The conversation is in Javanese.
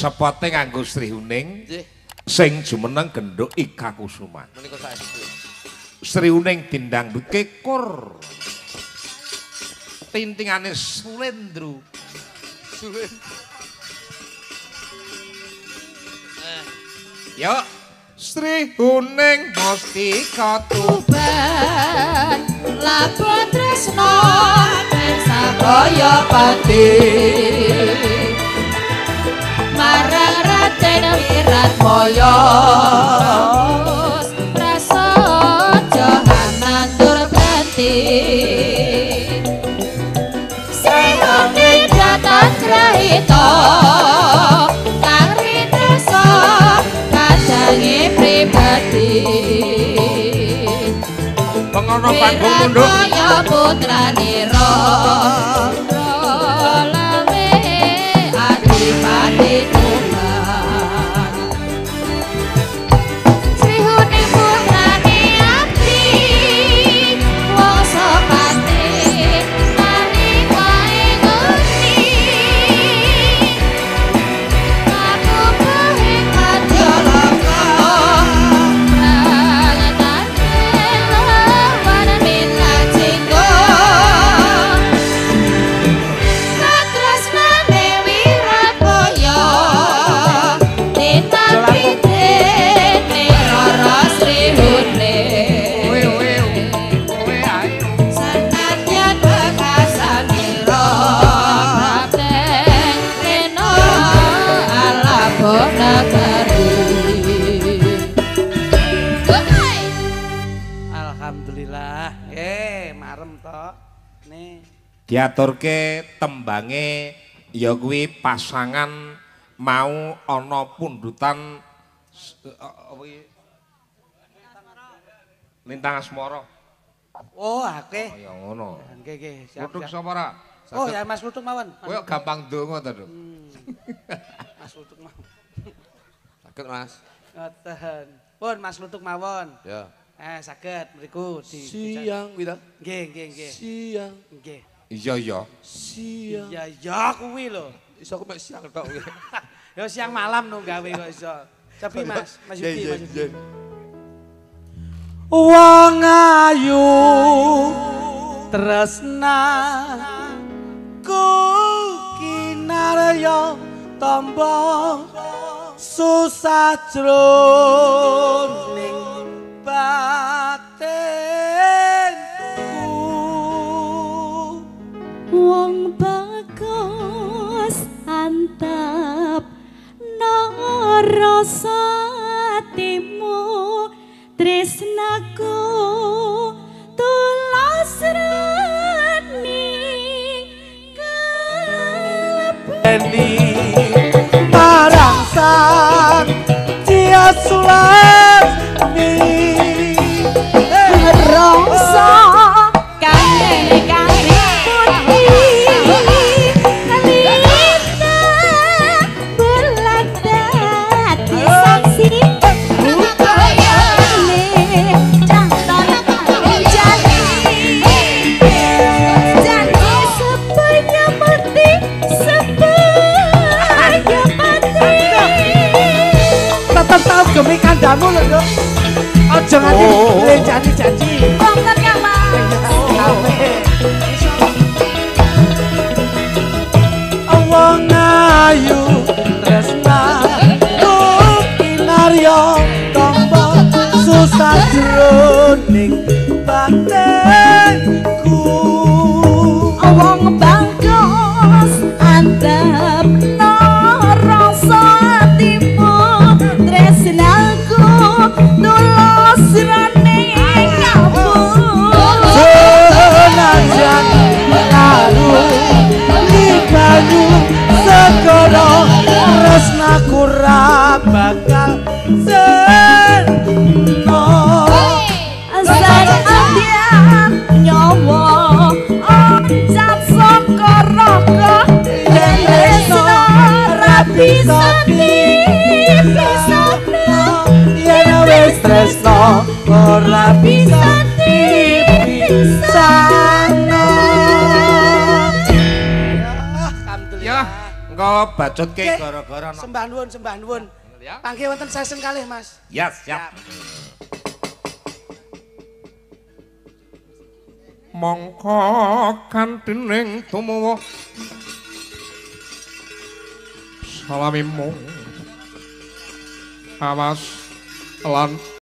Sepote nganggo Sri Huning. Nggih. Sing jumeneng genduk Ika Kusuma. Menika saestu. Sri Huning dindangduke kur. Tintingane Sulendru. Sulendru. Yuk. Sri Huning Mustika Tuban labu tresno sabaya pati marang Raden Wiratmaya prasaja mandur pati Sri Huning datan grahita kang rinrasa kadange pribadi pengono panggung munduk ya putranira lame adipati Tuban Sri Huning putrane abdi wasapati nalika ing ngendi kakukuhing kadyalaka Alhamdulillah. Marem to. Nih. Diaturke tembange ya kuwi pasangan mau ana pundutan apa iki? Lintang Asmara. Oh, akeh. Oh, ya ngono. Nggih, nggih, siap. Kluthuk sapa ora? Oh, ya Mas Kluthuk mawon. Kowe gampang ndonga to, Duk. Mas Kluthuk mawon. Saged, Mas. Ngoten. Pun Mas Kluthuk mawon. Ya. Saged mriku di siang kuwi ta? Nggih, nggih, nggih. Siang. Nggih. Iya, iya. Siang. Iya, iya kuwi lho. Iso aku mek siang tok kuwi. Ya siang malam no gawe kok iso. Tapi Mas, Mas Yudi, Mas Yudi. Wong ayu tresna ku kinarya tamba susah jroning batinku. Wong bagus antep no rasa atimu tresnaku tulus rani kalebeni marang sang Ciasulami rasa kane-kane putih kalita bulan dadi saksi tetep tau gemi kandamu lho, Nduk. Aja nganti janji-janji. Wonten Kang Mas. Wong ayu tresna ku kinarya tampa susah jroning batinku. Wong bagus antep no rasa atimu tresnaku tulus rane kamu. Senajan lalu libanyu segara tresnaku ra bakal seno. Sanadyan nyawa oncat saka raga yen tresna ra bisa dipisahno. Yen wis tresna ora bisa dipisahno. Ya, Engko bacutke Nggih. gara-gara no. Sembah nuwun, sembah nuwun. Ya. Panggih wonten session kalih, Mas. Ya, siap. Mongko kantining tumawa salamimu awas lan